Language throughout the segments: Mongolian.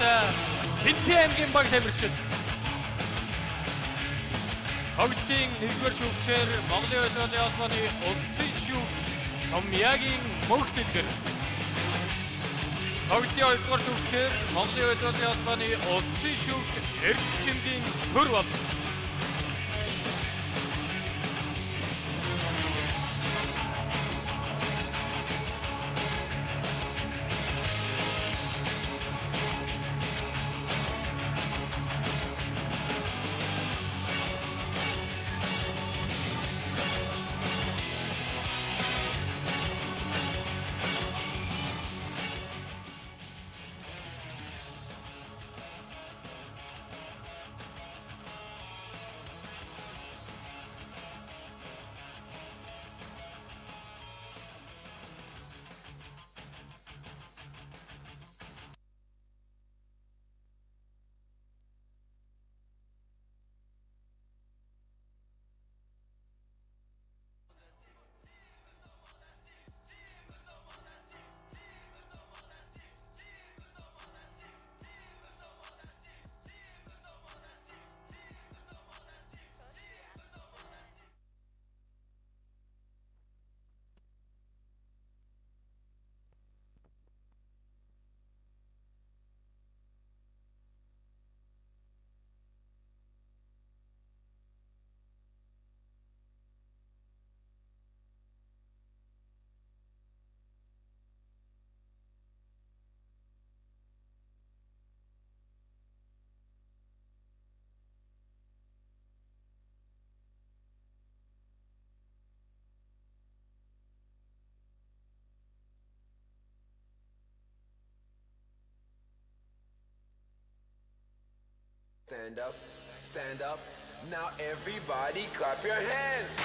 хамттай Хэнтий аймгийн баг тамирчид. Тоглолтын нэгдүгээр шүүгчээр Монголын удирдлагын холбооны улсын шүүгч Сумьягийн мөнх дэлгэр. Тоглолтын хоёрдугаар шүүгчээр Монголын удирдлагын холбооны улсын шүүгч Эрдэнэчимгийн төр болно. Stand up, stand up. Now everybody clap your hands.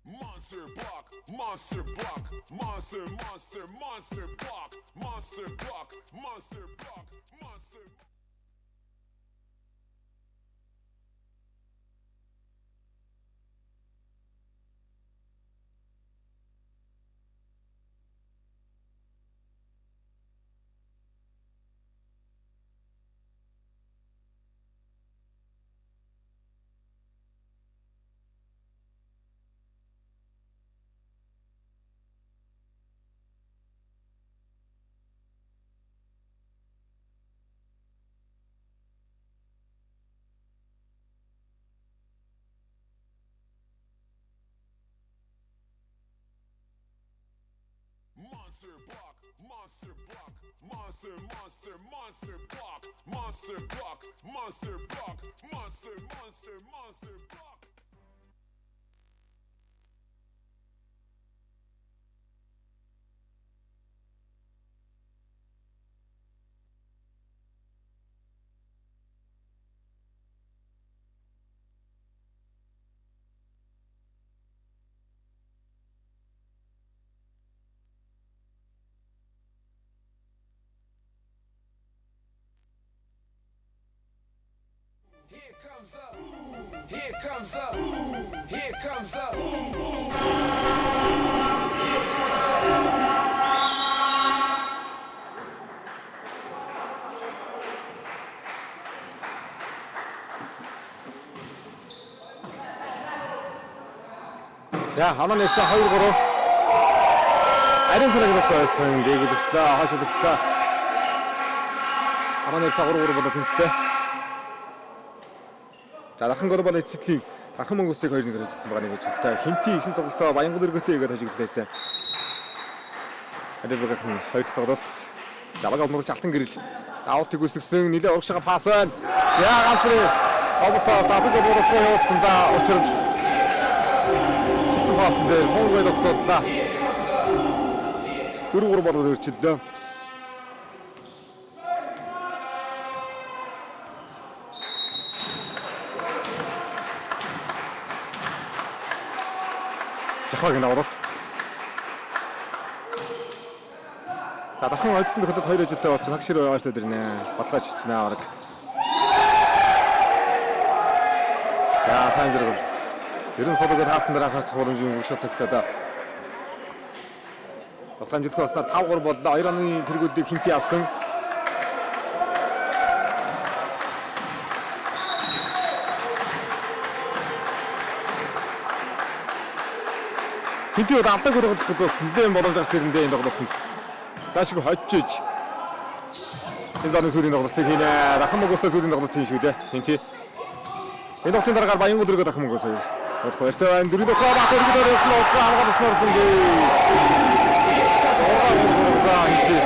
Monster block, monster block, monster, monster, monster block, monster block, monster block, monster. Monster block, monster block, monster, monster, monster block, monster block, monster block, monster, monster, monster block. Here comes up. Here comes up. Here comes up. Here comes up. За, хамаа нэгсэн 2-3. Ариун сараг байсан дээгүүлэгчлээ, хойш үлгчлээ. Хамаа нэгсэн 3-3 болоо тэнцлээ. За, Дархан Глобал эцэстлийн Дархан Монгол-ыг 2-1 хожигдсан байгаа нэг жилтэй. Хинти ихэнх тоглолтоо Баянгол өргөтэй игээд хожигдлээсэн. Ариун багийн хоёр дахь тоглолт. За, баг олнорч алтан гэрэл. Даавтыг үсгсэн нэлээ урагшаага пас байна. За, ганцрын Обото давж буурахгүй явуулсан. За, учрал Чигсэн пасан дээр тунгүй тоглолоо. 4-3 болоод өрчлөлөө. Жахвагийн давуулалт. За, дахин ойдсон тохиолдолд хоёр ажилтаа болчихно. Хагш шир ойртоод ирнэ. Баталгааж чичнэ бараг. За, сайн зэрэг. Ер нь сул өгөөд хаалтан дээр анхаарч боломжгүй шот цоглоо да. Тоглоом жилхэн болсноор 5-3 боллоо. 2 оны тэргүүллийг Хинти авсан. Хинти бол алдаагүй тоглоход бас нэлээд боломж гарч ирэндээ энэ тоглолтод. Заашгүй хожиж энэ зоны сүүлийн тоглолтыг хийнэ. Дахин Могостой сүүлийн тоглолт хийн шүү дээ. Хинти. Энэ тоглолтын дараагаар Баянгол өргөө Дахин Могос хоёр. Болох баяртай байна. Дөрөв дэх баах өргөдөр явсан удаа хамгаалалт орсон гээ. 6 Хинти.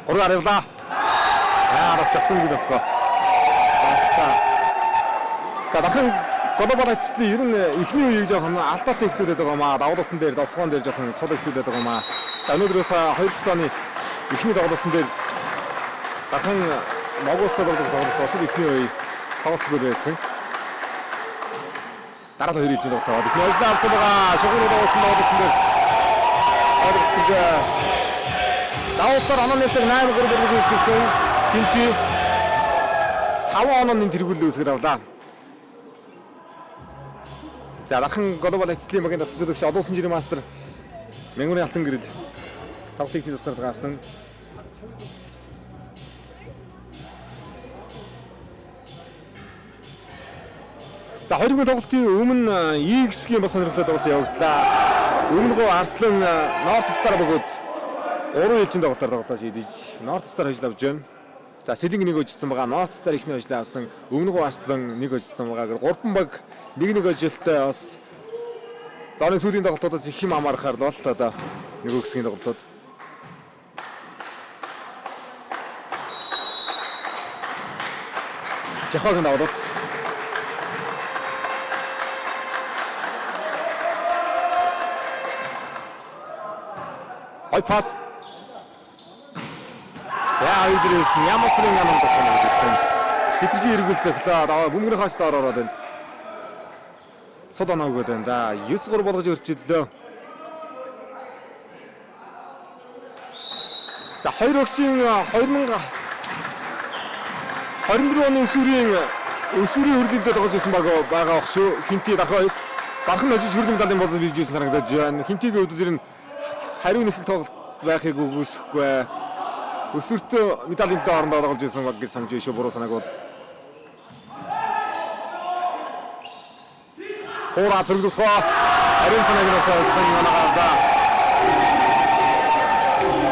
Гурван авлаа. Яа бас чадсан гэж болохоо. За. За дахин глобал эцэстний ер нь эхний үеийг жоохон алдаатай эхлүүлээд байгаа маа. Давлалтан дээр, довтлогоон дээр жоохон сул эхлүүлээд байгаа маа. За өнөөдрөөс 2 дахь зооны эхний тоглолтын дээр дахин Могостой тоглох тоглолт бас эхний үе тоглолтгүй байсан. Дараа нь хоёр ээлжийн тоглолт аваад эхний ажил авсан байгаа. Шугамруу дуусан тоглолтын дээр ойлгосон. Давуултаар онооны цаг 8-3 болгож ирсэн. Хинти 5 онооны тэргүүлэл үүсгэж авлаа. За дархан глобал эцэстлийн багийн дасгалжуулагч олон улсын жирийн мастер Мянгуны алтан гэрэл тоглолтын эхний тусгаар авсан. За 20-р тоглолтын өмнө X-ийн бас сонирхолтой тоглолт явагдлаа. Өмнөгөө Арслан North Star бөгөөд 3 ээлжийн тоглолтоор тоглолтоо шийдэж North Star хожил авч байна. За Сэлэнг нэг хожигдсан байгаа. North Star ихний хожил авсан. Өмнөгөө Арслан нэг хожигдсан байгаа. Гурван баг нэг нэг хожилттой бас зооны сүүлийн тоглолтуудаас их юм амархаар л бол одоо нөгөө хэсгийн тоглолтууд. Жахагийн давуулалт. Гой пас. Яа өдрөөс Ямасрын наман тогтсон гэсэн. Хитрхи эргүүл зөглөө. Бөмбөгний хойч доор ороод байна. Сул оноо өгөөд байна да. 9-3 болгож өрчиллөө. За хоёр багшийн 2024 оны өсвөрийн хүрэлтөд тоглож ирсэн баг байгаа бах шүү. Хинти дахин хоёр. Дархан хожиж хүрэлт медалийн болон бийж ирсэн харагдаж байна. Хинтигийн хувьд ер нь хариу нэхэх тоглолт байхыг үгүйсэхгүй. Өсвөртөө медалийн төлөө орондоо тоглож ирсэн баг гэж санаж шүү. Буруу санааг бол. Хуура зөргөлдөх. Ариун санааг нь болсон манайгаа.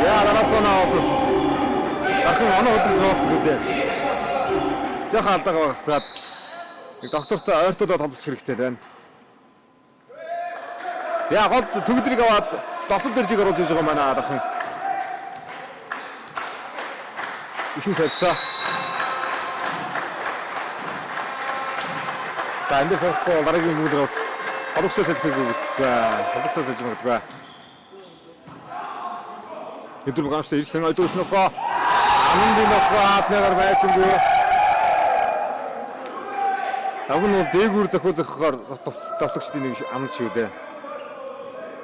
Яа дараас оноо. Дархан оноо хөдөлж тоглох гэдэг. Жохон алдаагаа багасгаад нэг доктортой ойртолоо тоглох хэрэгтэй л байна. За гол төгдрийг аваад лосод дэржиг оруулж иж байгаа манай дархан. Ихэнх солилцоо. За эндээс орохгүй дараагийн бүгд бас холбогсоо солихыг үгүйсэхгүй. Холбогсоо сольж магадгүй. Өдөр гамштай ирсэн ойдус нөхөө. Анандын нөхөө хаалтныгаар байсангүй. Давг нь бол дээгүүр зохиол зохихоор товлогчдын нэг амт шүү дээ.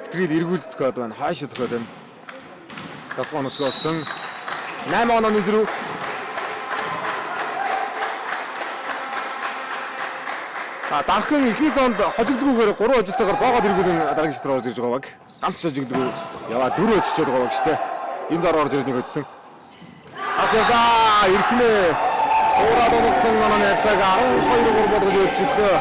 Хитрхийл эргүүл зөхиод байна. Хаашаа зөхиод байна. Давтгоо онцгой болсон. 8 онооны зэрэг. А дархан эхний зоонд хожигдгүйгээр 3 хожигдтойгоор зоогоод эргүүлэн дараагийн шатар орж ирж байгаа баг. Ганц хожигдгүй яваа 4 хожичод байгаа баг шүү дээ. Энэ зоор орж ирээд нэг өдсөн. Асяга ирхнэ. Хуураад унагсан онооны харьцааг 12-3 болгож өөрчиллөө.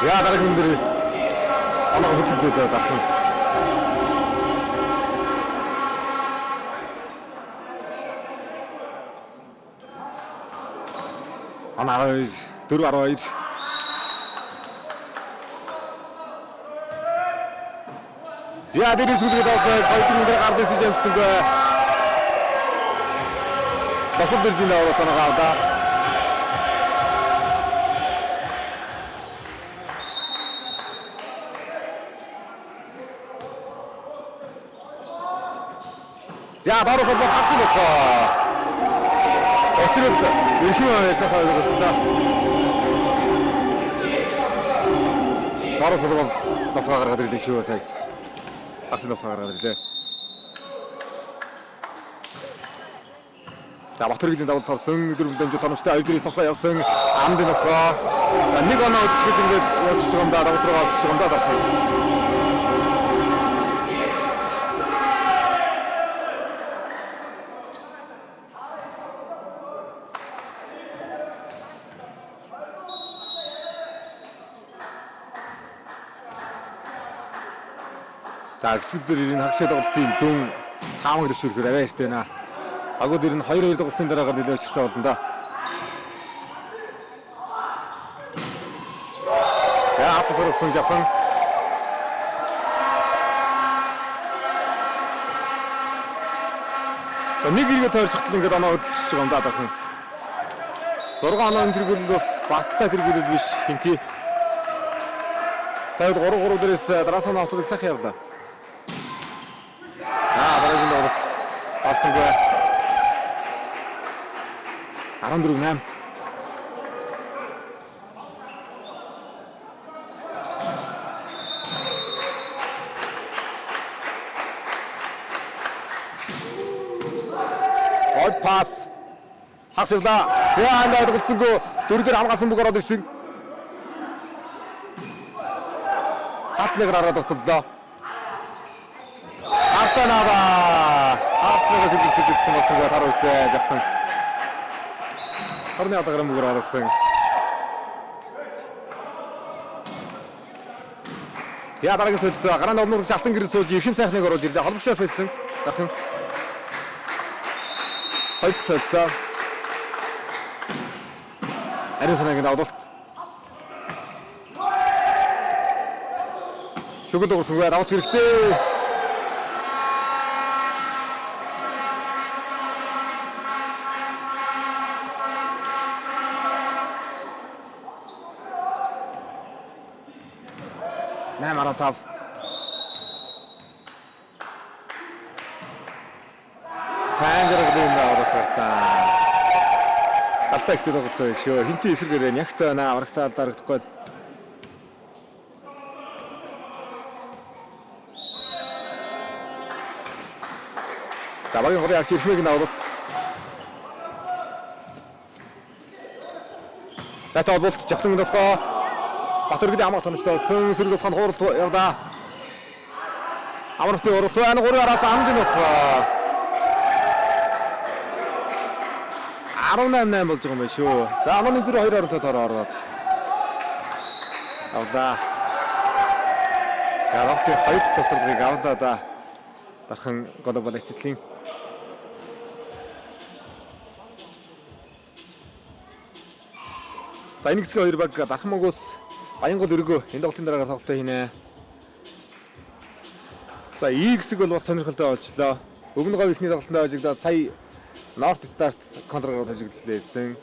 Яа дараагийн дээр оноо хөдөлгөөд дархан. Оноо 12 4-12. За дээрээс үлгээд авдаг. Хоёр дээр гар дэсэж амжсангүй. Босол дэржин даваад танаа авдаа. За баруун холбоо хагас болоо. Учир нь эрхэм байсаа ойлголцлоо. Баруун холбоо давтгаа гаргаад ирлээ шүү сая. Хагас давтгаа гаргаад ирлээ. За Батөргийн давалт орсон өдөр дамжуулах харамсалтай хоёр дээрээс тоглоо явсан амд нөхөө. Нэг оноо өдчихөд ингээд явчихж байгаа юм да давалт руу орчихж байгаа юм да давтгаа. За хэсэг дээр энэ хагшаа тоглолтын дүн таамаг дэвшүүлэхээр арай эрт байна. Агууд ер нь 2-2 тоглосон дараагаар нэлээд өчртэй болно да. Я автос орсон жавхан. За нэг эргээ тойрчихтал ингээд оноо хөдөлчихөж байгаа юм да дархан. 6 онооны тэргүүлэл бас баттай тэргүүлэл биш хинти. За 3-3 дээрээс дараасан автыг сайхан явлаа. Аа дараагийн тоглолт орсонгүй. 14-8. Хойд пас. Хагас явлаа. За андаа ойлголцсонгүй дөрөв дээр хамгаалсан бүх ороод ирсэн. Хаалтныг гараад тогтоллоо. Артанава. Хаалтныг шилжүүлж ирсэн болсон тар үсэ жавхан. Хорны алгаран бүгэр оруулсан. За дараагийн солилцоо гараанд өмнө алтан гэрэл сууж эрхэм сайхныг оруулж ирлээ. Холбогчоос хэлсэн. Дархан. Хоёр дахь солилцоо. Ариун санаагийн давлалт. Шүгэл дуурсангүй давж хэрэгтэй. Наймаар тав. Сайн гаргадаг юм оруулах гарсан. Алдаа ихтэй тоглолт байна шүү. Хинти эсрэгээр нягт байна. Аврагтаа алдаа харагдахгүй. За багийн гурийн агч Эрхмэг нь оруулалт. За та болт жавхлан болохоо Батөргөлийн хамгаалах томчтой болсон. Сэрэг болохын хууралт явлаа. Амралтын уралт байна. Гурван араас амд нь болохоо. 18-8 болж байгаа юм байна шүү. За амны зүрх 2 оронтой тоор ороод. Авлаа. Явалтын хоёр дахь тасралтыг авлаа да. Дархан глобал эцэдлийн. За энэ хэсгийн хоёр баг Дархан Монгос Баянгол өргөө энэ тоглолтын дараагаар тоглолтоо хийнэ. За И хэсэг бол бас сонирхолтой болчлоо. Өмнө говь ихний тоглолтод хожигдоод сая North Start контргаар хожигдлээсэн.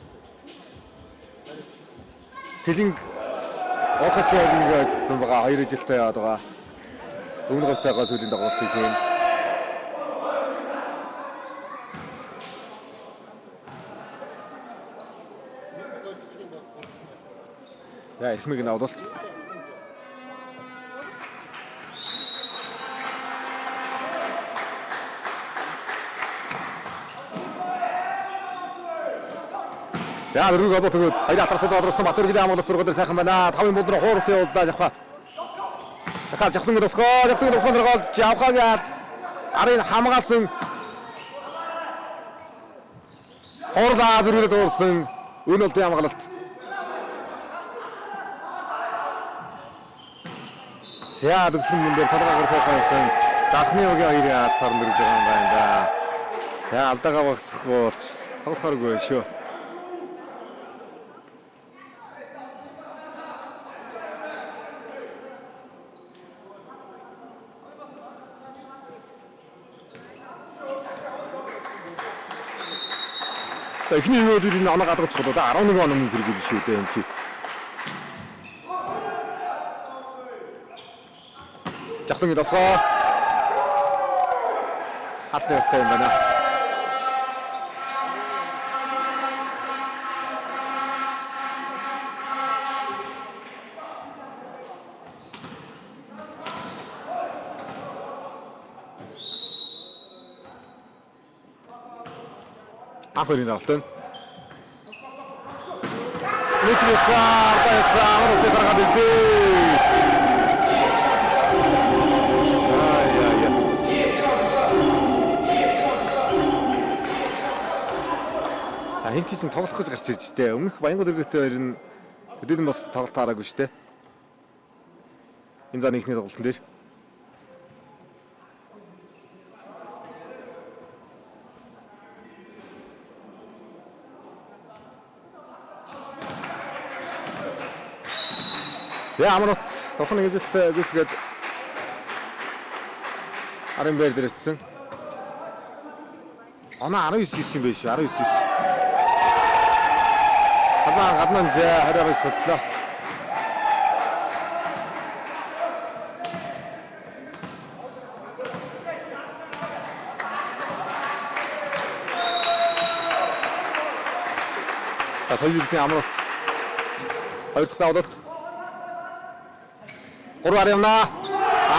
Сэлинг Окач яг хожигдсан байгаа. 2 жилтэй яваад байгаа. Өмнө говьтойгоо сүүлийн тоглолтыг хийн. За эрхмийг нь авдалт. За дөрвийг оболт өгөөд хоёр алтрасад одрсон Батөргийн хамгаалалт зураг дээр сайхан байна. Тавын булдруу хууралт явууллаа Жавха. Дахиад Жавхлан болохоо, Жавхлан болохоо нэргол Жавхагийн алд арын хамгаалсан. Хуурлаа зөрүүлээд дуурсан. Өн болтын хамгаалалт. За дөрвөн мөн дээр салгаагаар сайхан явсан. Дархны өгийн хоёрын алд торн дэрж байгаа юм байна да. За алдаагаа багасгахгүй болч тоглохооргүй шүү. За эхний хэвээр энэ оноо гадгаж чадваа да 11 онооны зэрэг л шүү дээ энэ тий. Жахлангийн толгой. Хаалтны уртай юм байна. Анх хоёрын тоглолт байна. Митрица, Артаца, Амрот гаргаад ирлээ. Аа яа яа. За хин чинь тоглох гэж гарч ирж тээ. Өмнөх Баянгол өргөтэй хоёр нь тэдний бас тоглолт хараагүй шүү дээ. Энэ заны ихний тоглолтын дээр. За Амрот тоглох нэг жилд гүйцэтгээд арын байр дээр очсон. Оноо 19 9 юм биш 19 9. Гаднаа гаднаа жаа 29 боллоо. За соёлын Амрот хоёр дахь давлалт 3 явна.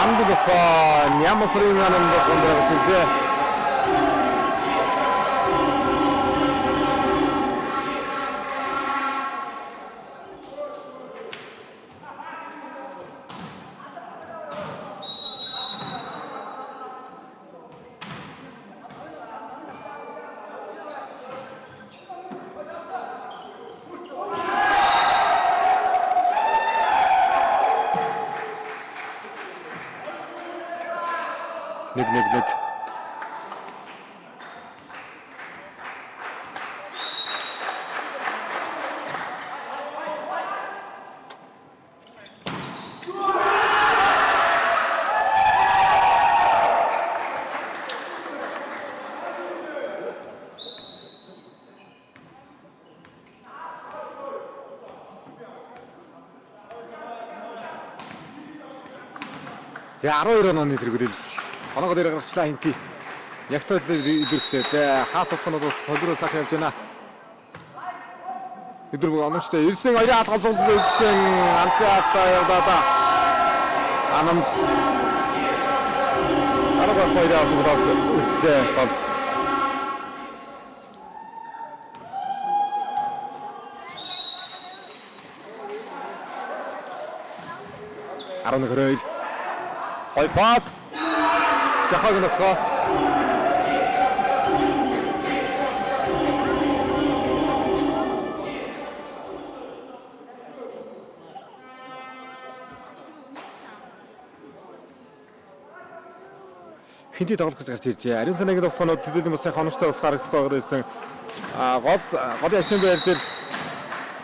Амд бохоо Нямсрын ананд гарч ирлээ. Нэг нэг нэг. За 12 онооны тэргүүлэл. Оноогоо дээр гаргачлаа хинти. Яг тойл илэрхтэй. Хаалт утганд бол солиороо сайхан явж байна. Эдгээр бүх оновчтой ирсэн хоёрын хаалт ганц үлдсэн. Ганцын хаалтаа явдаа. Ананд арга хоёрын хаалт үлдээ голд. Арван нэг. Гой пас. Жахаг нөхөө. Хинти тоглох гэж гарч иржээ. Ариун санаагийн тоглохнууд тэдний бас сайхан оновчтой болох харагдах байгаад байсан. А гол голын ачаан байр дээр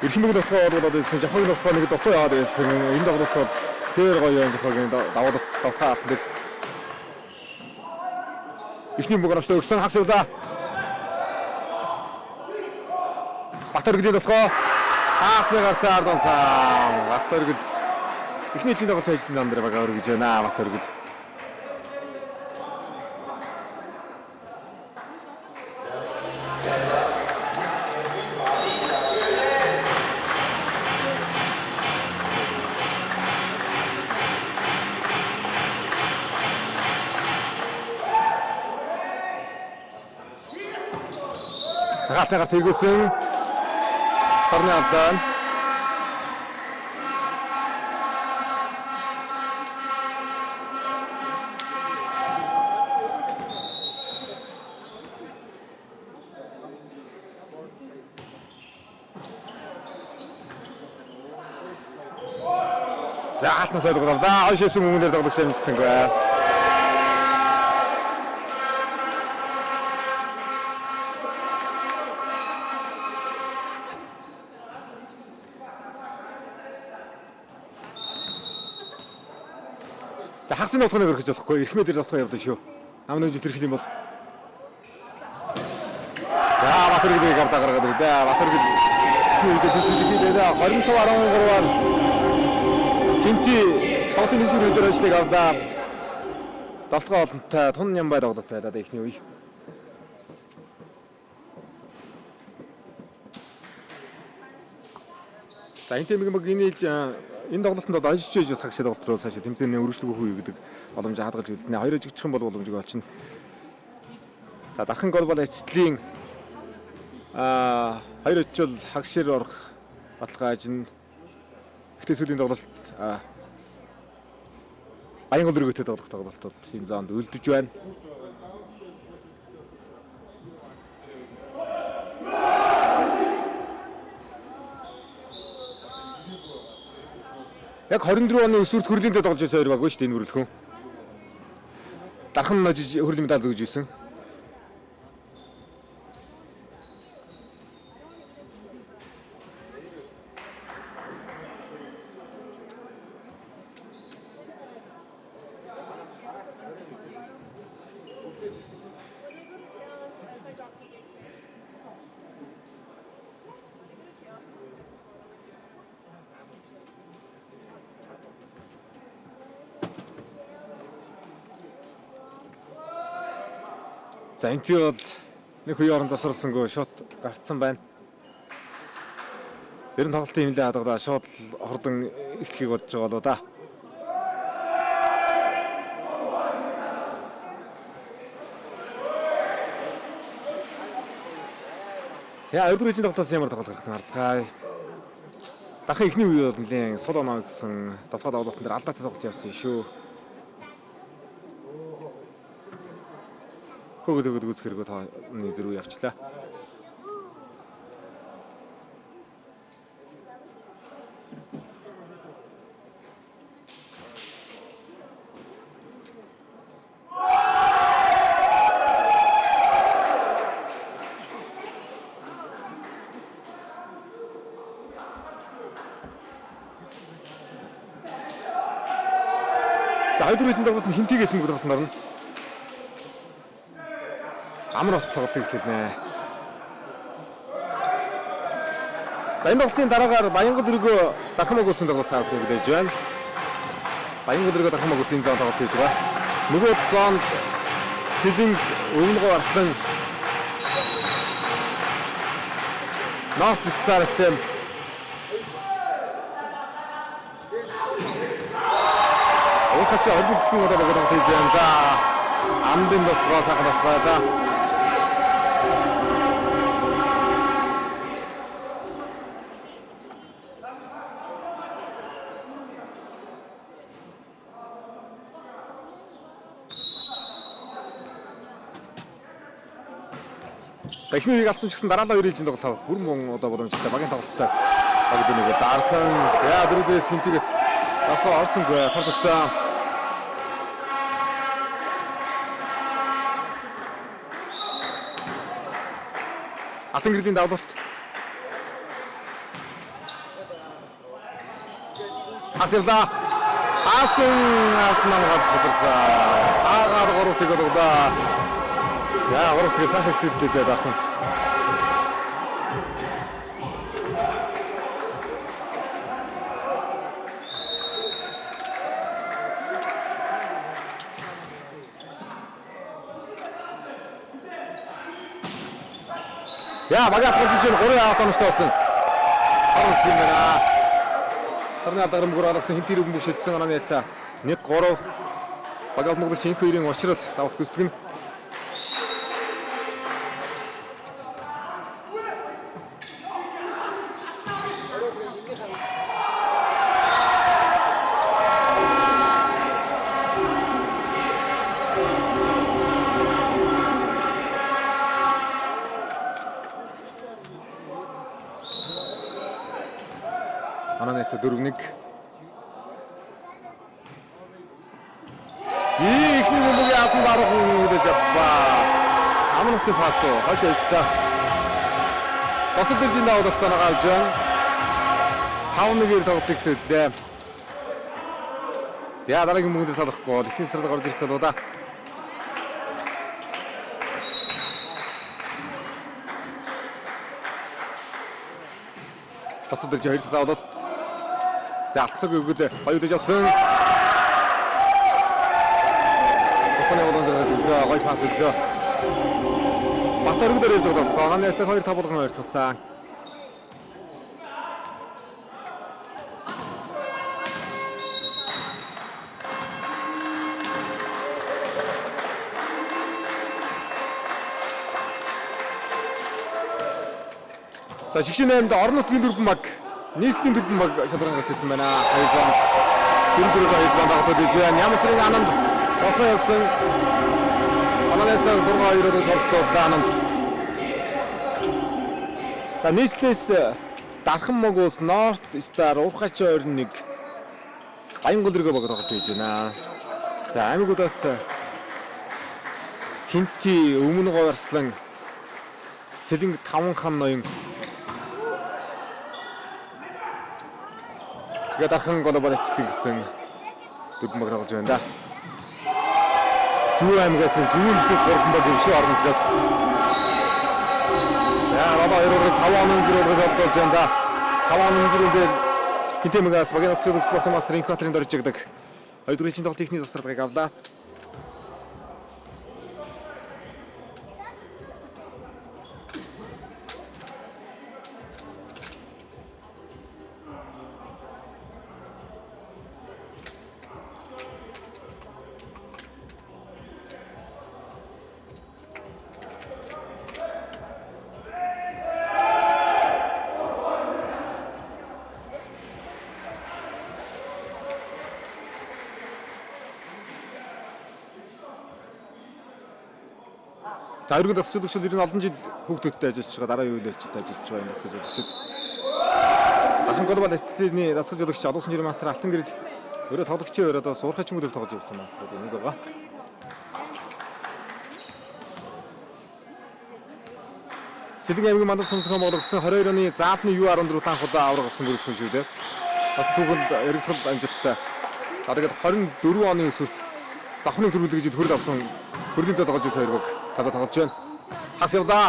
эрхэмбэг тоглохоо болоод байсан. Жахаг нөхөө нэг дутуу яваад байсан. Энэ тоглолт бол тэр гоё юм жахагийн давуулалт давтаа алтан дээр. Эхний бүг оновчтой өгсөн хагас удаа. Батөргөлийн тоглохоо хаалтны гартаа ардонсан. Батөргөл эхний чинь тоглолт хийсэн нам дээр бага өргөж байна. Батөргөл. Цагаалтны гарт эргүүлсэн. Орны алдаа. За хаалтнаас ойлгоо. За хойш ирсэн мөнгөн дээр тоглох амжсангүй. За хагасын тоглохыг өргөж болохгүй. Эрхмээ дээр тоглох явдаг шүү. Нам нэмж тэрхэл юм бол. За Батөргөлийг гардаа гаргаад ирлээ. Батөргөл хийгээд хийлээ. 25-13-аар Хинти тоглолтын нэгдүгээр үеэр ажлыг авлаа. Давталгаа олонтой тун нямбай тоглолт байлаа да эхний үе. За энэ тэмэг баг энэ ээлж энэ тоглолтод одоо ажиж ээж сагш тоглолт руу цаашаа тэмцээний өргөжлөх үе гэдэг боломж хадгалж үлдэнэ. Хоёр ажигдчих юм бол боломжийг олчихно. За дархан гол бол эцэстлийн хоёр очил хагшир орох баталгаажин. Гэхдээ сүүлийн тоглолт Баянгол өргөтэй тоглох тоглолт бол энэ зоонд үлдэж байна. Яг 24 оны өсвөрт хөрлийн тоглож байсан хоёр баг шүү дээ энэ бүрэлдэхүүн. Дархан ножиж хөрлийн медаль өгж ирсэн. За энэ тий бол нэг үе орон завсарласангүй шууд гарцсан байна. Ер нь тоглолтын хэмнэлээ хадгалаа шууд хурдан эхлэхийг бодож байгаа болоо да. За хоёрдугаар ээлжийн тоглолтоос ямар тоглолт гарах нь харцгаая. Дахин эхний үе бол нэлээд сул оноо гэсэн долгоо тоглолтын дээр алдаатай тоглолт явсан шүү. Хөөгд өгд гүцэх хэрэггүй тооны зэрэг явчлаа. За хоёрдугаар ээлжийн тоглолт нь хинтигээс мөнгө тоглолтод орно. Амар хот тоглолтыг эхлүүлнэ. За энэ тоглолтын дараагаар Баянгол өргөө Дархан мог үсэн тоглолт та бүхнийг хүлээж байна. Баянгол өргөө Дархан мог үсэн зон тоглолт хийж байгаа. Нөгөө зонд Сэлэнг Өвөнгөө Арслан North Star гэхтэй Уухач ордог гэсэн удаа баг тоглолт хийж байна. За амдын болохоор сайхан болохоор да. Эхний үеийг алдсан ч гэсэн дараалал хоёр ээлжийн тоглолт авах бүр мөн одоо боломжтой багийн тоглолттой баг дөрөв дархан за дөрөвдөөс хинтигээс давтгаа орсонгүй тор зогсон. Алтан гэрлийн давлалт. Асерлаа. Асан алтан гол хоцорсон. Аагаар 3 тэг болголоо. За 3 тэг сайхан хэвлэлтэй дархан. За багаас гарч ижил 3 аваад оностой болсон. Орсон юм байна. Харны алдармгуур алгасан хинт хэрэг бөмбөг шидсэн онооны яцаа 1-3 баг алмагд шинх хоёрын учрал давалт гүйцэтгэн. Онооны яцаа 4-1. Эхний бөмбөгийн асан дарах хүлээж авлаа. Амар нутгийн пас хойш явжлаа. Босод дэржин давуулалтаа авч байна. 5-1-ээр тоглолт эхлүүллээ. За дараагийн бөмбөгөөс салахгүй бол эхний сард гарч ирэх болоо да. Тоцод ирж хоёр дахь давлалт. За алтцаг өгөөд хоёр дэж авсан. Тохны болон дээр өглөө гоё пас өглөө. Бат өргөдөр ирж байгаа. Цагааны цаг 2-5 болгон ойртолсон. За шигшин 8-д орон нутгийн дөрвөн баг, нийслэлийн дөрвөн баг шалран гарч ирсэн байна. 200 4 4 200 багтад иж байна. Ямсрын Ананд долоо ялсан. Манай цаг 6-2-оор шалтлаа Ананд. За нийслэлээс Дархан Могулс North Star Уурхач 21 Баянгол рүүгээ баг тоглож байж байна. За аймагудаас Хинти Өмнө Говь Арслан Сэлэнг 5 хан ноён Тэгээд Дархан глобал эцлэг гэсэн дөрвөн баг тоглож байна да. Зүү аймагаас нэг 4-9-ээс 3 баг юм шүү орон талаас. Яа, баба 2-оос 5 онын 0-оос олдуулж байна да. 5 онын 0 дээр Хинти аймагаас багийн нас спортын мастер инкубаторын дорж ягдаг. Хоёрдугаар чинь тоглолт ихний завсарлагыг авлаа. За өргөн дасгалжуулагчид ер нь олон жил хүүхдүүдтэй ажиллаж байгаа, дараа үеийн ажиллаж байгаа юм дасгалжуулагчид. Дархан глобал эцсийн дасгалжуулагч олон улсын жирийн мастер Алтан гэрэл өөрөө тоглогчийн өрөөд бас уурхай чимэглэр тоглож явсан маструуд нэг байгаа. Сэлэг аймгийн мандал сонсгон болгосон 22 оны заалны U14 анх удаа авраг болсон бүрэлдэхүүн шүү дээ. Бас түүхэнд яригдах амжилттай. За тэгээд 24 оны өсвөрт завхныг төрүүлэх гэж хөрөл авсан хөрлийн тоглож байсан хоёр баг таваа тоглож байна. Хас явдаа.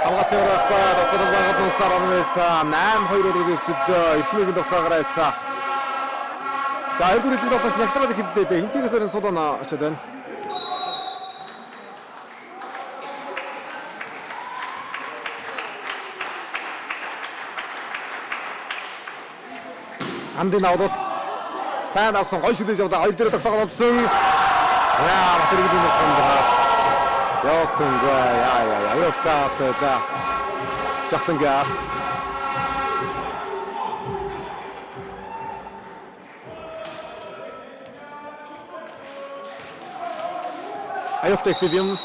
Хамгаалтын өрөхгүй дотор байгаад нусаар орно. 8-2 өргөж ирчээд эхмийг дотоогоор авцаа. За хоёрдугаар ижил тоглолт нэгтраад эхэллээ дээ. Хинтигээс өрн сулан очоод байна. Андын авлалт сайн авсан гоё шүлэж явдаа. Хоёр дээр тогтоогоо авсан. Яа, Батэргийн нөхөнд явсан гээ. Яа яа яа. Аюултай авлаа. Жахсан гээ. Аюултай ихтэй юм.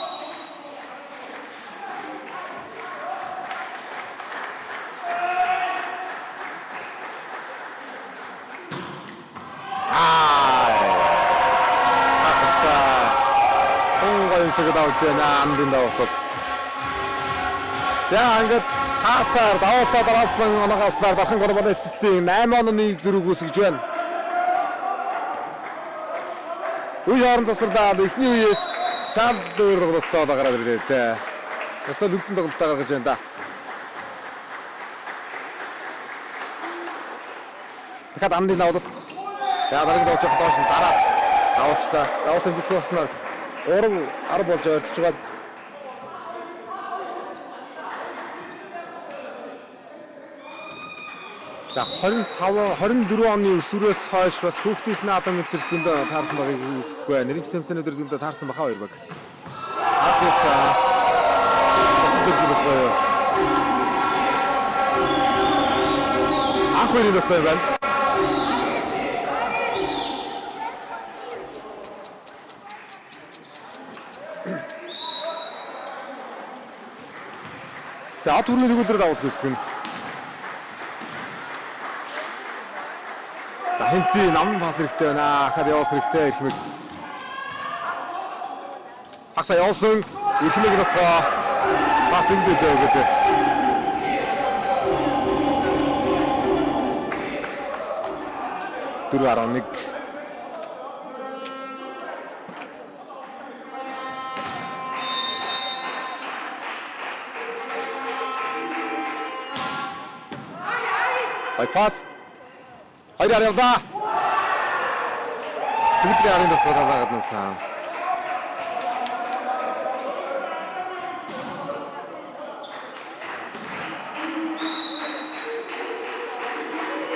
Давж байна амдын давтад. За ингээд хаалтаар давтаа дараалсан оноогоосноор Дархан глобал эцэслийн 8 онооны зөрүүг үүсгэж байна. Үе хоорон засварлаад эхний үеэс шал өөр тоглолтоо гараад ирлээ дээ. Ясаа үндсэн тоглолтоо гаргаж байна да. Дахиад амдын давлалт. За дараагийн дооч доош нь дараа давуулчлаа. Давуулт хэмжүүлэх болсноор 3 10 болж ойртож байгаа. За 25 24 оны өсвөрөөс хойш бас хүүхдийн наадам өдр зөндөө таарсан байгааг үүсэхгүй. Нэрийн тэмцээний өдр зөндөө таарсан баха хоёр баг. Асууцаа. Бас дөрж болохгүй юу? Анх хоёрын болохгүй байна. За од хүрний төгөлдөр давуулах хүсдэг нь. За хинти нам пас хэрэгтэй байна. Хахад явах хэрэгтэй эрхмэг. Хагсаа явуулсан эрхмэг нутгаа пас ингэдэй өгөөд. Дөрөв 11. Гой пас. Хоёр явлаа. Төгөлдрийн арын тусгаар гаднасан.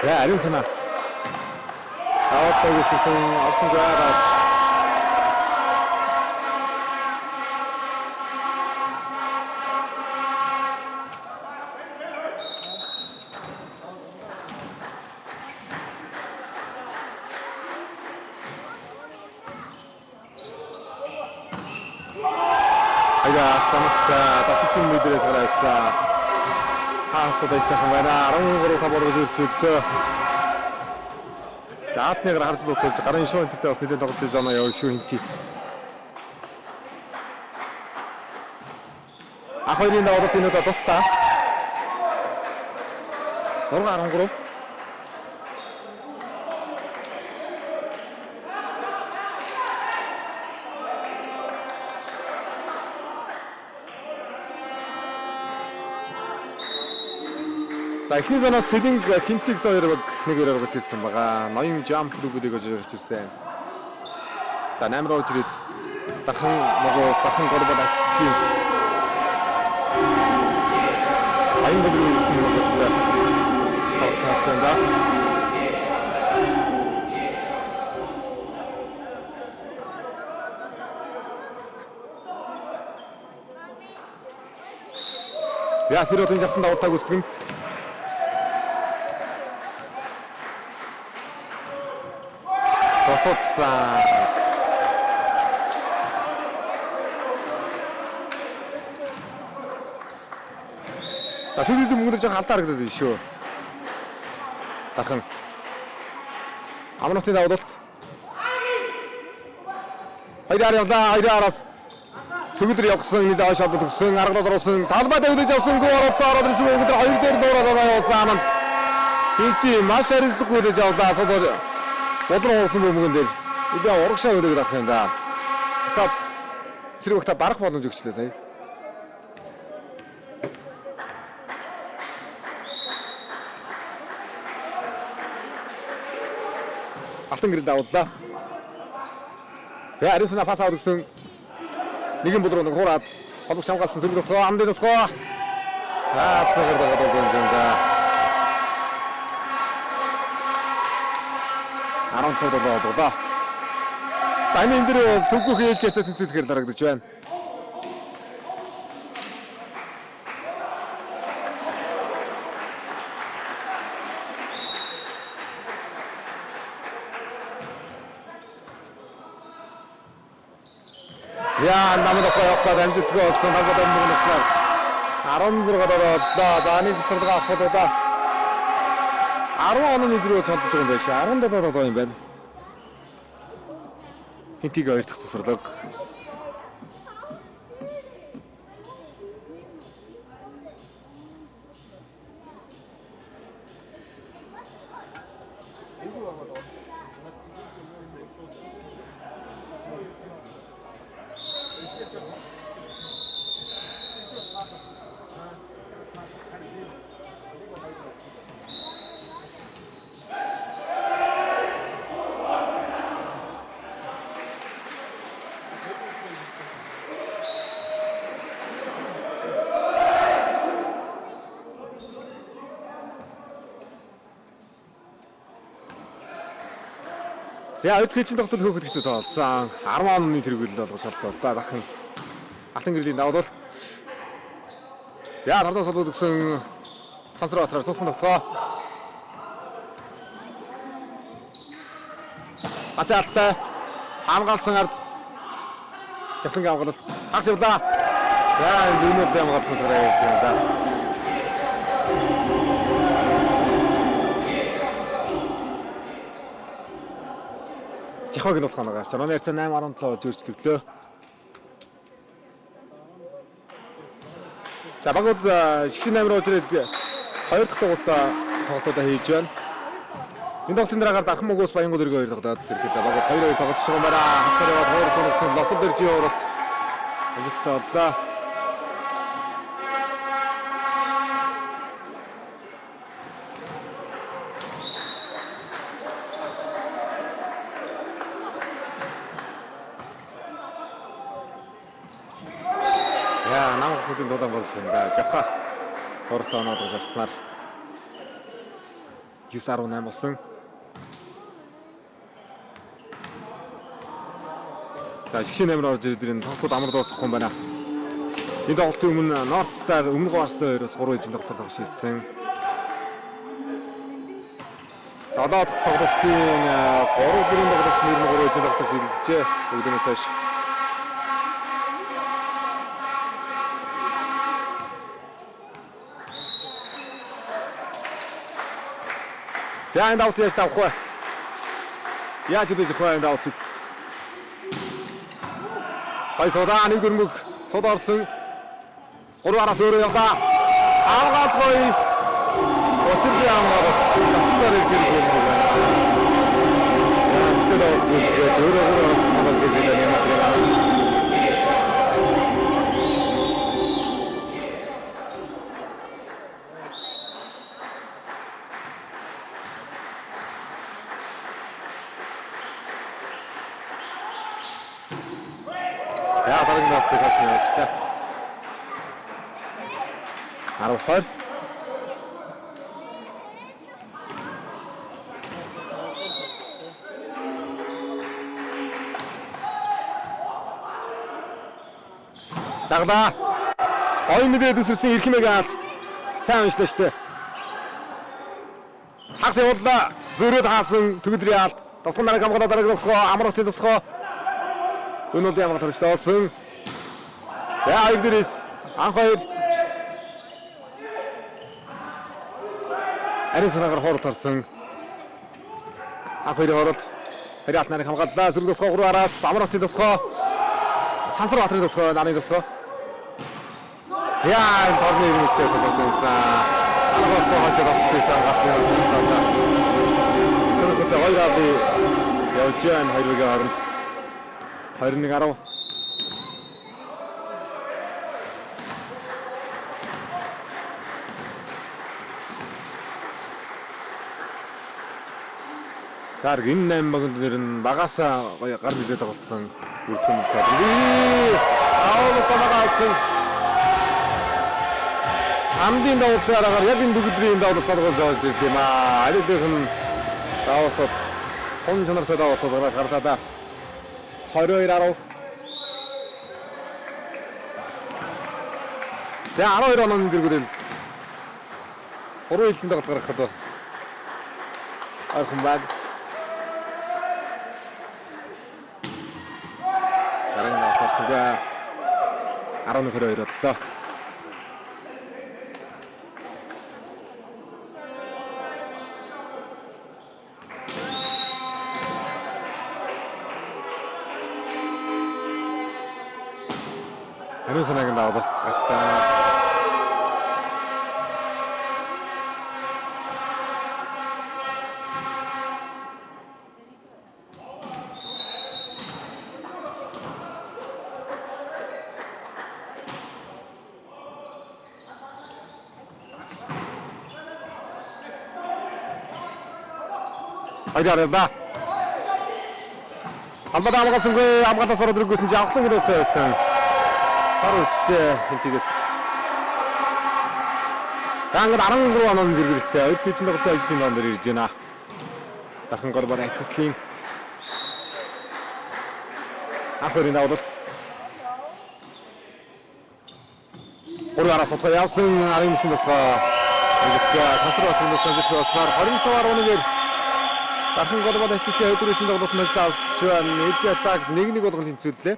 За ариун санаа. Даваад гэсэн орсон жаа. Аяа тамаштай татчин мэдрээс гараацсан. Хаалтад айтайхан байна. 13 5 болгож ирчихлээ. За алтны гар харж дутаж гарын шүүн энтертэй бас нэлээд тоглож байгаа яа шүү хинти. Ах хоёрын давуулалт энэ удаа дутлаа. 6-13. За эхний зоноос Сэлинг Хинтикс хоёр баг нэгээр орж ирсэн байгаа. Ноён Jump клубүүдийг орж ирсэн. За 8 руу орж ирээд дархан нөгөө сахан горбол ацгийн аян болгон гэсэн нөгөө тоглолт байна. За Сэротын жавхлан давалтаа гүйцэтгэн. Дотоодсан. За сүүлийн мөнгөнд жоохон алдаа харагдаад байна шүү. Дархан. Амнотын давуулалт. Хоёр явлаа, хоёр араас төгөлдөр явсан, нэлээд хойш холбогд өгсөн, аргалаад оруулсан, талбай тавьж явсан, гоо оруулсан, ороод ирсэн мөнгөдөр хоёр дээр дуурайд явсан аманд. Хинти маш хариуцлагагүй хүлээж авлаа. Асуудал бодрон уулсан бөмбөгөн дээр нэлээд урагшаа хүлээгээд авах юм да. Та цэрэг багта дарах боломж өгчлээ сая. Алтан гэрэл давууллаа. За Ариусна пас аваад өгсөн. Нэгэн бүл рүү нэг хураад холбогч хамгаалсан цэрэг дотгоо амдын дотгоо. За алтан гэрэл дагаад болж юм да. 15 7 боллоо. За энэ дээр бол төвгөх ээлжээсээ тэнцвэхээр дарагдаж байна. За намд окоо явах гээд амжилтгүй болсон. Талбай бөмбөг нэгснээр 16 боллоо. За энэ тасралгаа авахд удаа 10 оны зэрэг цолдож байгаа юм байна шээ. 17 7 юм байна. Хинтиг хоёр дахь цэцэрлэг. За хоёр дахь хичээл тоглолтод хөөхөд хэцүү тоглолцсон. 10 оны тэргүүлэл болгож шалдууллаа. Дахин Алтан гэрлийн давуулал. За тардан солиод өгсөн Сансар Баатараар суулхан тоглоо. Гац алтай хамгаалсан ард Жавхлангийн хамгаалалт хагас явлаа. За энэ дүүнэл хамгаалсан сараа явж байна да. Жихог нь болох нь гарч. Манай харьцаа 8-17 болж өөрчлөгдлөө. За багууд шигшин 8 руу ирээд хоёр дахь тоглолтоо хийж байна. Энэ тоглолтын дараагаар Дархан Мөгөөс Баянгол өргөө хоёр тоглоод ирэхэд багууд 2-2 тоглож байгаа юм байна. Хагасаар яваад 2 тоглосон Лосол Бержийн уралт амжилттай боллоо. Яа, нам гасуудын дулаан болж байна да. Жавха. Хуралт оноолгож авснаар 9-18 болсон. За, шигшээ 8 орж ирээд энэ тоглолтууд амар дуусахгүй юм байна. Энэ тоглолтын өмнө North Star өмнө Арслан хоёроос 3 ээлжийн тоглолтоор тоглож шийдсэн. 7 дахь тоглолтын 3-4 тоглолт нэр нь 3 ээлжийн тоглолтоор шийдэгдэжээ. Өглөөнөөс хойш. За, энэ давт яаж давах вэ? Яаж үлээж авах вэ энэ давтыг? Гой суудаа нэг дөрмөг сууд орсон. 3 араас өөрөө явлаа. Хамгаалт гоё. Учирлын хамгаалалт. Татгаар ирэх юм байна. Яа, давт гүйцэтгэхэд өөрөө өөрөө хамгаалж ирэх юм байна. За, дараагийн давтыг хашна явуулчлаа. 10 20. Даглаа. Гоё мэдээ төсөрсөн Эрхимэг алт. Сайн уншлаа штэ. Хагас явууллаа. Зөрөөд хаасан төгөлдрийн алт. Довтгон нарыг хамгаалаа дараагийн довтгоо амралтын довтгоо. Энэ бол ямар хамгаалалт болсон. За, хоёр дээрээс анх хоёр Ариун санаагаар хоорол гарсан. Анх хоёрын хооролт. Харин алт нарыг хамгааллаа. Сөрөг довтгоо 3 араас амралтын довтгоо. Сансар Баатарын довтгоо нарын довтгоо. За, энэ торны ирмэгтэй суулгаж байсан. Арга хойшоо давтчихсан гатны хооронд. Сөрөг хоёр аби явж байна хоёр бүгийн хооронд. 21-10. За, энэ 8 багт нэр нь багасаа гоё гар мэдээ тоглолцсон бүртгэн кадр. Аавал багаасан. Амдын давуултын аргаар яг энэ төгөлдрийн давуулт саргуулж авч ирд юм аа. Алидийнх нь давуултад тун чанартай давуултад гараас гарлаа да. 22-10. За, 12 онооны дэргүүрэл 3 ээлжийн тоглолт гаргахад ойрхон байна. Дараагийн давуулт орсонгүй. 11-22 боллоо. Ариун санаагийн давуулалт гарцаа. Хоёр арилаа. Хамбад хамгаалсангүй, хамгаалаас ороод ирэнгүүт нь жавхлан гэрэлтэй байсан. Хар өчжээ хинтигээс. За, ингээд 13 онооны зэрэгэлтэй хоёр дахь тоглолтын ажлын доон дээр ирж байна. Дархан горбор айцтлын анх хоёрын давуулалт. Гурван араас утгаа явсан 19 дотгоо амжилттай Сансар Баатарын дотгоо амжилттай болсноор 25-11-ээр Дархан голбол айцтлын хоёр дахь тоглолт нь ажил авч байна. Ээлжийн цаг 1-1 болгон тэнцвэрлээ.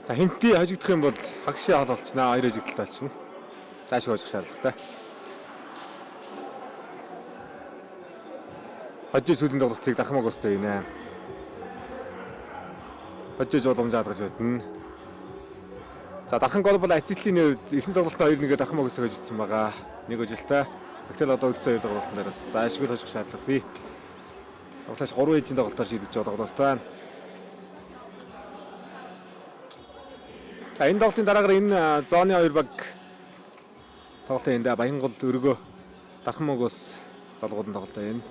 За хинти хожигдох юм бол хагшаа хол болчихноо, хоёр хожигдолтой болчихно. Заашгүй хожих шаардлагатай. Хожиж сүүлийн тоглолтыг Дарханмаг улстай хийнэ. Хожиж уламж хадгаж бодно. За Дархан Глобал Ацитлийн хувьд эхний тоглолтод 2-1-ээр Дарханмаг улсыг хожигдсан байгаа. Нэг хожилттой. Гэтэл одоо үлдсэн хоёр тоглолтын дараас заашгүй хожих шаардлага бий. Тоглолтооч 3 ээлжийн тоглолтоор шийдэж байгаа тоглолт байна. За энэ тоглолтын дараагаар энэ зооны хоёр баг тоглолтын энд Баянгол өргөө Дарханмаг улс залгуудан тоглолтоо энэ.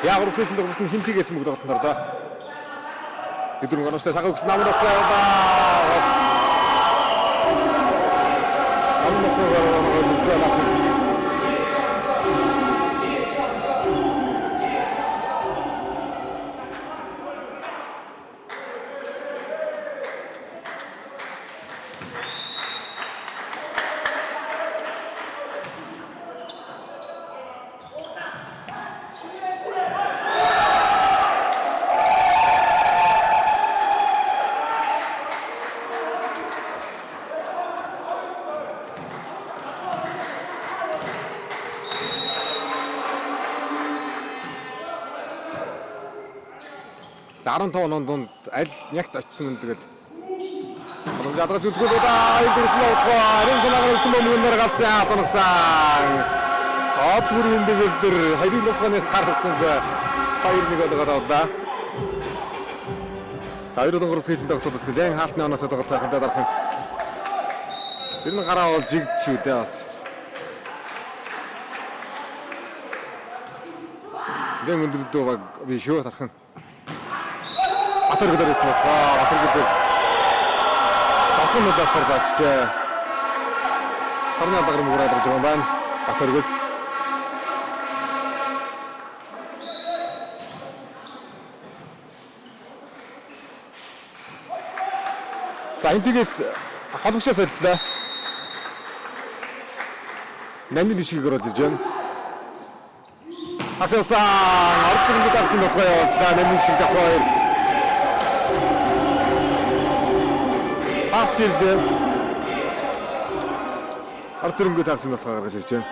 Яг 3 ээлжийн тоглолт нь хинтигээс мөг тоглолтод орлоо. Өдөр гоностой сага өгсөн намар оклоо. Намар оклоо. За 15 оноо дунд аль нягт очсон юм тэгээд боломж хадгалж үлдгүүд удаа энэ дүрсэн удаа ариун санаагаар ирсэн бөмбөгнөр галцсан алгансан. Од бүр хэмбээл дээр хоёрын луганы гаргасан 2-1 болгоод авлаа. За 2-3 хийсэн тоглолт бас нэлээд хаалтны оноосоо тоглолт байх даа дарах. Тэр нь гараа бол жигд шүү дээ бас. Нэлээд өндөр баг би шүү тархан. Батөр гөлөр ирсэн болохоор Батөр гөлөр Батөр нөлөөс заачжээ. Хорны алгаар мөгөр алгаж байгаа юм байна. Батөр гөл. За энтигээс холбогшоо солилоо. Нандин дэшгийг оруулж ирж байна. Асуусан орж ирэнгүүт дагсан болохоо явуулчлаа. Нандин шиг жахаа хоёр. Пас ирлээ. Орж ирэнгүүт дагсан болохоо гаргаж ирж байна.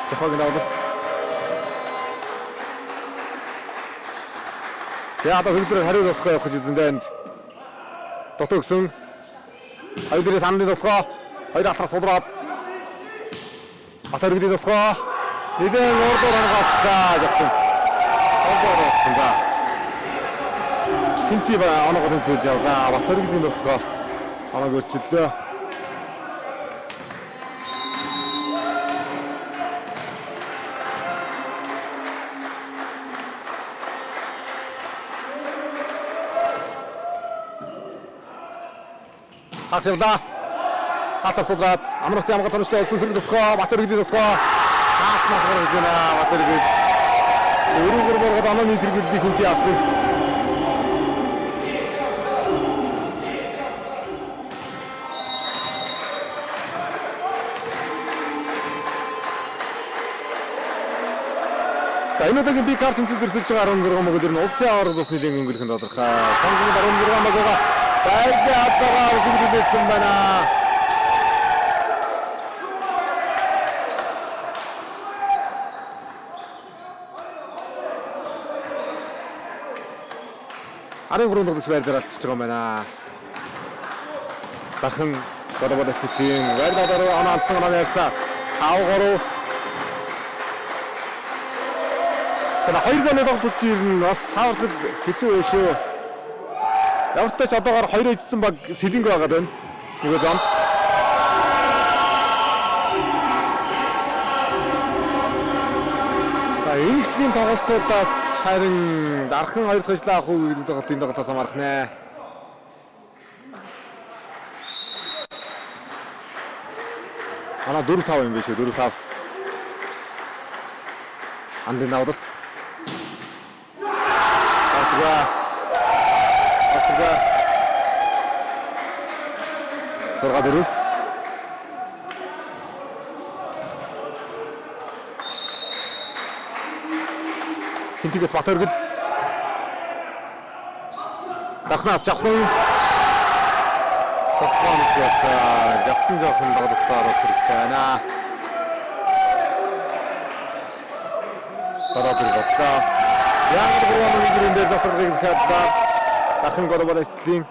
Жахааг давлалт. За одоо хөлдөр хариу болохоо явах гэж үзэн дайнд. Дотоо өгсөн. Хоёр дээрээс амны болохоо. Хоёр алтраа сулраад. Батар өргөдийн болохоо. Нэгэн урдуур онгоцлаа жахсан. Урдуур онгоцсон да. Хинти ба оноогоо тэнцвэж явлаа. Батар өргөдийн болохоо. Оноог өрчлөлөө. Хагас явлаа. Хатар сулраад амралтын хамгаалт оромжтой олсон сэрэг болохоо Батар өргөдийн болохоо хаалтнаас гаргаж байна. Батар өргөд өрөөгөр болгоод онооны тэргэлдийг хинти авсан. За энэ удаагийн B Cup тэмцээнд өрсөлдөж байгаа 16 мөгөд ер нь улсын аварга бас нэлээд өнгөлөх нь тодорхой. Сонгон 16 мөг байгаа. Байрлал албагаа авшиглуулсан байна. Арын 3 тоглогч байр дээр алдчихж байгаа юм байна. Дархан Global City-ийн байр дээр оноо алдсан онооны харьцаа 5-3. Тэгэхээр хоёр зоны тоглолт ер нь бас саварлаг хэцүү байх шүү. Ямар ч тач одоогоор хоёр ижсэн баг сэлэнг байгаад байна. Нөгөө зонд. За энэ хэсгийн тоглолтуудаас харин дархан хоёр дахь ажлаа авах уу гэдэг тоглолт энэ тоглолтоос хамаарах нэ. Манай 4-5 юм биш үү? 4-5. Андын давдалт. Батга. Басга. 6-4. Хинтигээс Батөргөл. Дахнаас жавхлан. Тогтоомжоос жавхлан жоохон тоглолтоор оруулах хэрэгтэй байна. Дараа бүр бодлоо. Яг гурван минутын дээр засварлагыг захиаллаа. Дархан Global Wrestling.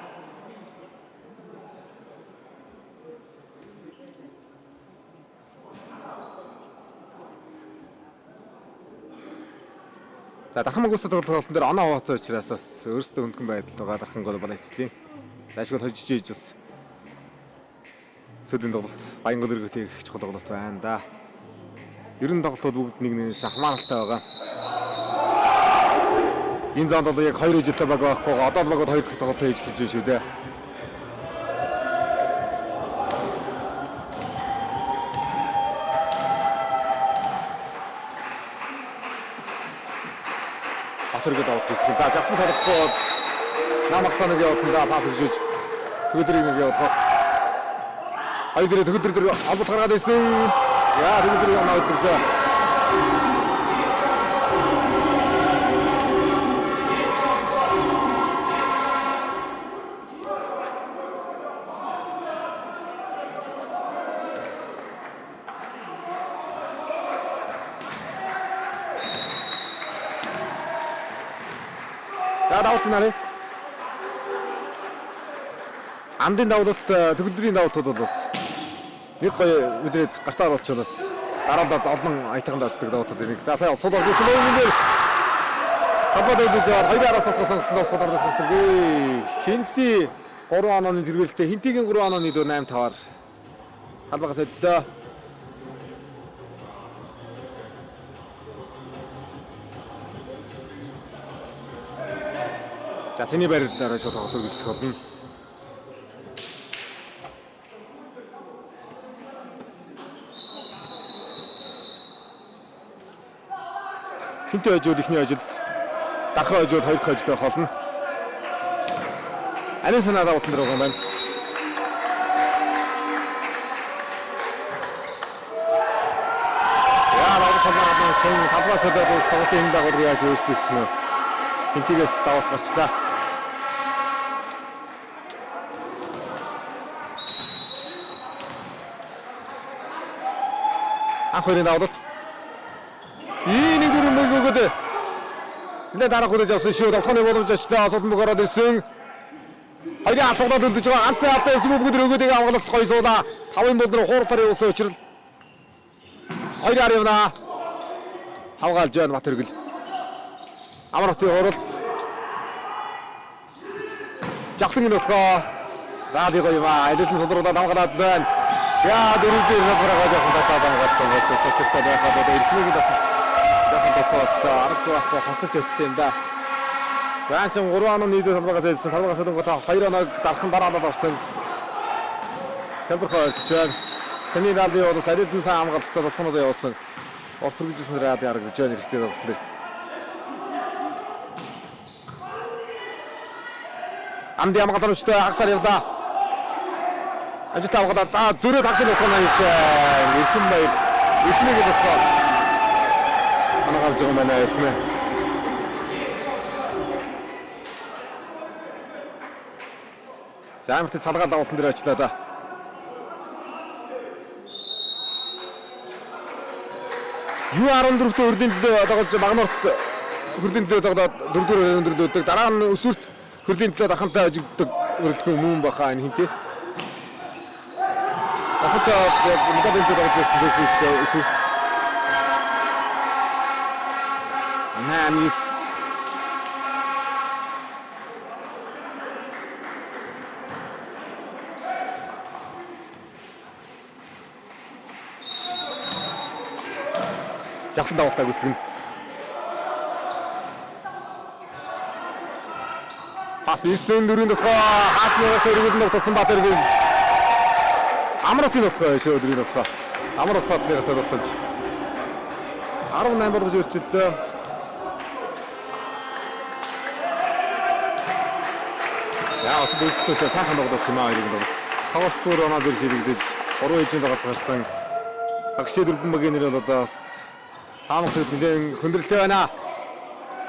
За Дархан Монгол тоглолтын дээр оноо хуваацсан учраас бас өөрсдөө хөнгөн байдал байгаа Дархан Global Wrestling. Зашгал хожиж ийж бас сүүлийн тоглолт Баянгол өргөтийг их чухал тоглолт байна да. Ер нь тоглолтууд бүгд нэг нэгнээс хамааралтай байгаа. Энэ зонд бол яг хоёр жилтэй баг байхгүй. Одоо л багууд хоёр дахь тоглолт хийж гэж шүү дээ. Батөргөд авах гэсэн. За жавхан салахгүй Намагсаа нэг явуулсан пас өгч төгөлдрийг нэг явуулах. Хоёр дээр төгөлдөр дээр холболт гаргаад ирсэн. Яа төгөлдрийг оноо өдөрлөө. За давалт нарыг. Андын давлалт төгөлдрийн давлтууд бол бас нэг гоё мэдрээд гартаа оруулчихвал бас дараалал олон аятайхан давчдаг давлтууд энийг. За сая сул орж ирсэн энэ дээр талбай дөлж яваад хоёрын араас утгаас сонгосон давлтууд оруулах гэсэн. Хинти 3 онооны тэргээлттэй Хинтигийн 3 онооны дүү 8-5-аар талбайгаас өдлөө. За сэний байрлалаараа шууд тоглолт үргэлжлэх болно. Хинти хожиул эхний хожил, дархан хожиул хоёр дахь хожил байх болно. Ариун санаа давтан дээр байгаа юм байна. Яа, давтан санаа талбай содод тоглолтын энэ дагуулга яаж өөрчлөгдөх нь вэ? Хинтигээс давалт гарчлаа. Анх хоёрын давлалт. Ийм нэг дөрөв мөнгө өгөөд нэлээд дараа хүрэж авсан шүү. Давхны боломж очлоо. Сулан мөг ороод ирсэн. Хоёрын асуултад үлдэж байгаа. Ганцхан алдаа явсан бүгд өгөөд амгалах гоё суулаа. Тавын бол руу хуурлаар явуулсан учрал. Хоёрын ар явна. Хавгаалж байна Батөргөл. Амар хотын хуралд. Жавхлан энэ болохоо. Ради гоё юм аа. Элитэн сулруулаад хамгаалаад байна. Яа дөрөв дээр набрага жоохон татаад хамгаалсан учраас учиртай байхад одоо эрхнийг л жоохон татаад аргагүй байхгүй хасарч явчихсан юм да. Ранчин 3 оноо нийлээ талбайгаас элсэн. Талбайгаас элэнгүүт 2 оноог дархан дараалал авсан. Хямбархаа ойртож байна. Саний даалын улс арилдан сайн хамгаалттай болохноо явуулсан. Урт хүргэжсэн ради харагдаж байна эрэгтэй тоглолтын дээр. Амди хамгаалал өмчтэй хагасаар явлаа. Амжилт авгаад за зөрөөд хагас болох нь хийсэн. Эрхэн баяр. Эхнийг болохоо. Оноо гарч байгаа юм байна эрхмээ. За амт салгаал давалтан дээр очлаа да. U14-т хөрлийн төлөө тоглож Багнуурт хөрлийн төлөө тоглоод 4-р өндөрлөдөг. Дараа нь өсвөрт хөрлийн төлөө дархантай хожигддог хөрөлдөх мөн баха энэ хинтээ. Дархантай яг медалийн төлөө тоглож байсан дөхөстэй өсвөрт 8 9. Жавхлан давалтаа гүйцэтгэнэ. Пас ирсэн дөрвийн дотгоо хаатны өргөлн тогтсон Баатаргийн Амралтын дотгоо шүү дөрвийн дотгоо. Амар утаад нэг дотгоо 18 болгож өрчлөлөө. Яа бас дээштэй сайхан тоглолт юм аа хоёрын тоглолт. Тоглолт түр оноо дээр ширэгдэж 3 ээжийн тоглолт гарсан. Агшээ дөрвөн багийн нэр бол одоо бас таамаг нэлээд хүндрэлтэй байна.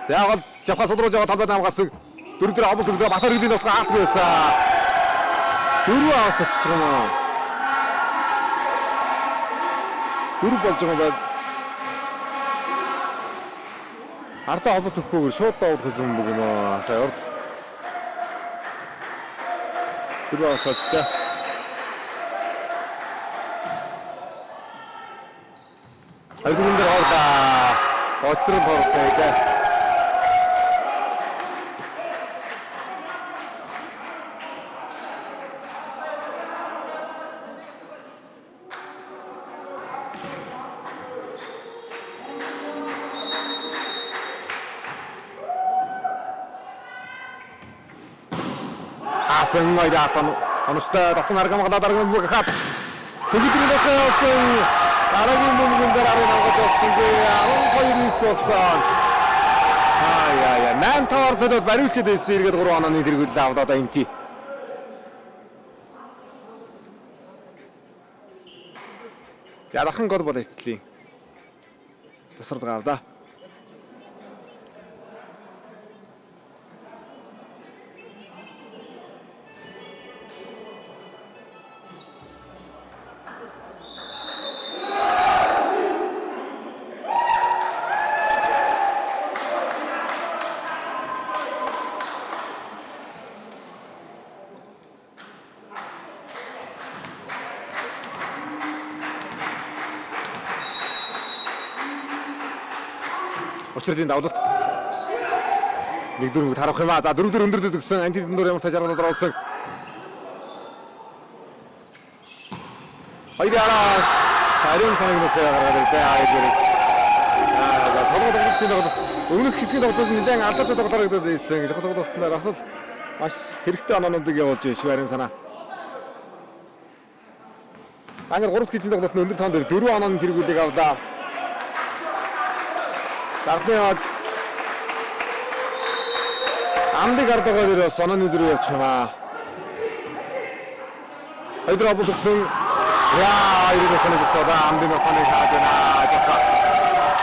За гол жавхаа судрууж байгаа талбай хамгаалсан. Дөрөв дээр обол төгдөө Батар гэдэг нутгаа аалтгүй байсан. Дөрөв авах очиж байгаа юм аа. Дөрөв болж байгаа юм байна. Ардаа обол төгөхгүйгээр шууд давах гэсэн юм аа. Сая урд. Дөрөв авах очтой. Хоёр дөрвөн дээр хоорлаа. Очрол хоорлоо дээ. Хасан хоёр алан онцтой давхан аргамгалаа дарган бүх хат. Төгөдрийн дохой явсан. Дараагийн бөмбөгөн дээр 10 аваад болсон. 12 9 болсон. Аа яа яа 8 5-аар солиод бариучид байсан. Эргээд 3 онооны тэргүүлэл авлаа да энти. За дахин гол бол эцлийн. Тасрал гавда. Учрын давлалт. Нэг дөрөв тарах юм аа. За дөрөв дөр өндөр дөгсөн анти дөндөр ямар таж арганд оруулсан. Хоёр араас ариун санаг нөхөө гаргаад ирлээ. Аа дээрээс. Аа за солгоо тоглогчийн тоглолт. Өмнөх хэсгийн тоглолт нэлээд алдаатай тоглолт харагдаад байсан. Гэж тоглолтод бас л маш хэрэгтэй оноонуудыг явуулж байна ариун санаа. Ангар 3 дахь хэсгийн тоглолт нь өндөр тоон дээр 4 онооны тэргүүлийг авлаа. Дархны баг Амдыг ардгаа дээр бас онооны зэрэг явчих юм аа. Хоёр обол өгсөн. Яа, хоёр нөхөний зогсоод амдын нөхөнийг хааж байна. Жаха.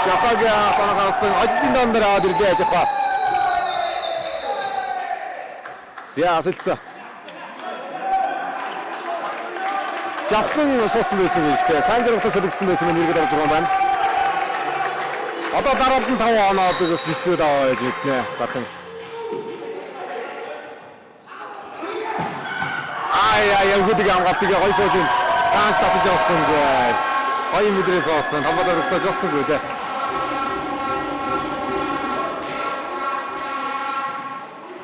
Жахаг оноо гарсан. Ажлын дан дээр аваад ирлээ Жаха. Зя асалцаа. Жавхлан суудсан байсан гэж тэ. Сайн жаргалтай солигдсон байсан нь эргээд орж байгаа юм байна. Одоо дараалал нь 5 оноод бас хэцүү даа байж мэднэ. Бархан. Ай ай явгуудыг хамгаалтыг гоё сууж ин. Ганц татаж явсангүй. Гоё мэдрээс олсон. Тамбадаа өгтөж явсангүй дээ.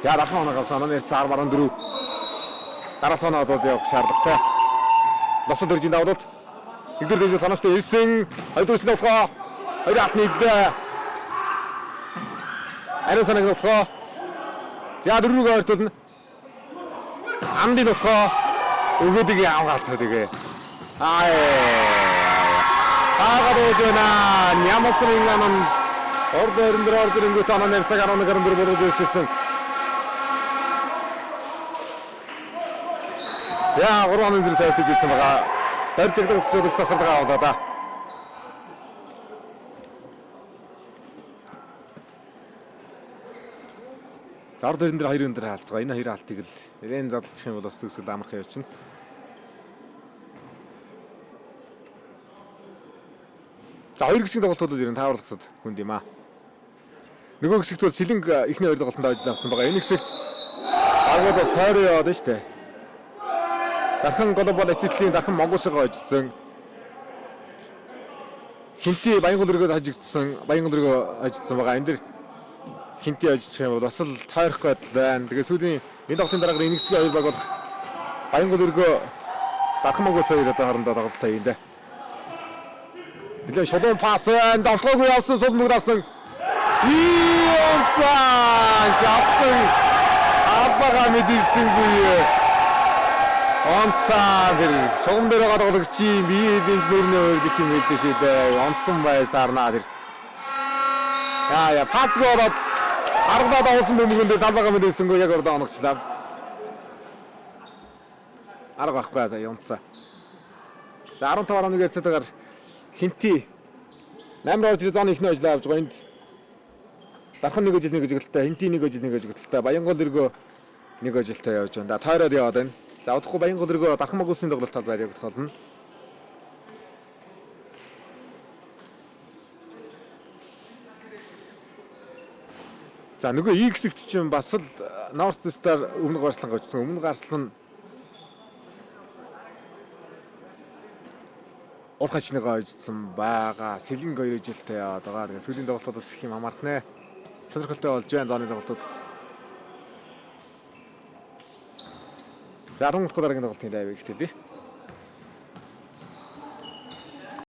За дархан оноо авсан. Онооны хэрэг 10.4. Дараас оноо одод явах шаардлагатай. Лосол дөржийн давлалт. Нэгдүгээр дөржийн тоноостой ирсэн. Хоёрдугаар болохоо. Хоёр алт нийллээ. Ариун санаг болохоо. За дөрөвгөө ойртуулна. Амдын болохоо. Өгөөдөг хамгаалт тэгээ. Аа. Таагаад ууж байна. Нямасан ингаан урд байран дээр орж ирэнгүүт оноо нэрцэг 11-14 болгож ирчихсэн. За 3 оны зэрэг тавьж ирсэн байгаа. Дорж жигдэг шүүдэг тасалгаа авлаа да. За орд хоёрын дээр хоёр өндөр хаалт байгаа. Энэ хоёр хаалтыг л нэлээд задлчих юм бол бас төгсгөл амархан явчихна. За хоёр хэсгийн тоглолтууд ер нь тааварлагдаад хүнд юм аа. Нөгөө хэсэгт бол Сэлэнг эхний хоёр тоглолтод ажил авсан байгаа. Энэ хэсэгт багууд бас тойроо яваад байна шүү дээ. Дархан Глобал эцэдлийн Дархан Монгосоо хожигдсон. Хинти Баянгол өргөд хожигдсон. Баянгол өргөө хожигдсон байгаа. Энэ дэр Хинти хожигдчих юм бол бас л тойрох байдал байна. Тэгээ сүүлийн энэ тоглолтын дараагаар энэ хэсгийн хоёр баг болох Баянгол өргөө Дархан Монгосоо хоёр одоо хоорондоо тоглолтоо юм дээ. Нилээ шулуун пас байна. Довтлоогүй явсан, сул нүгэр авсан. Иймцан жавхан албага мэдэрсэнгүй. Онцаа тэр шугам дээр байгаа тоглогчийн бие эзэнч нэрний хувьд их юм хэлдэг шүү дээ. Онцсон байж таарнаа тэр. Яа яа пас гороод аргадаад авсан бөмбөгөн дээр талбага мэдэрсэнгүй яг ордоо онгочлаа. Арга байхгүй за юунцаа. За 15.1 ярцаагаар Хинти 8 орж зооны эхний ажлаа авч байгаа энд. Дархан нэг жил нэг ажиглалтай, Хинти нэг жил нэг ажиглалтай, Баянгол өргөө нэг ажилтай явж байна. Тойроод яваад байна. За удахгүй Баянгол өргөө Дархан Могулсын тоглолт талбай явагдах болно. За нөгөө И хэсэгт чинь бас л North Star өмнө гарслан гожсон. Өмнө гарслан урах ачныгаа ойжсон байгаа. Сэлэнг хоёр жилтэй яваад байгаа. Тэгээ сүүлийн тоглолтууд бас их юм амарх нэ. Сонирхолтой болж байна зооны тоглолтууд. За 10 дахь дараагийн тоглолтын лайв эхлүүлье.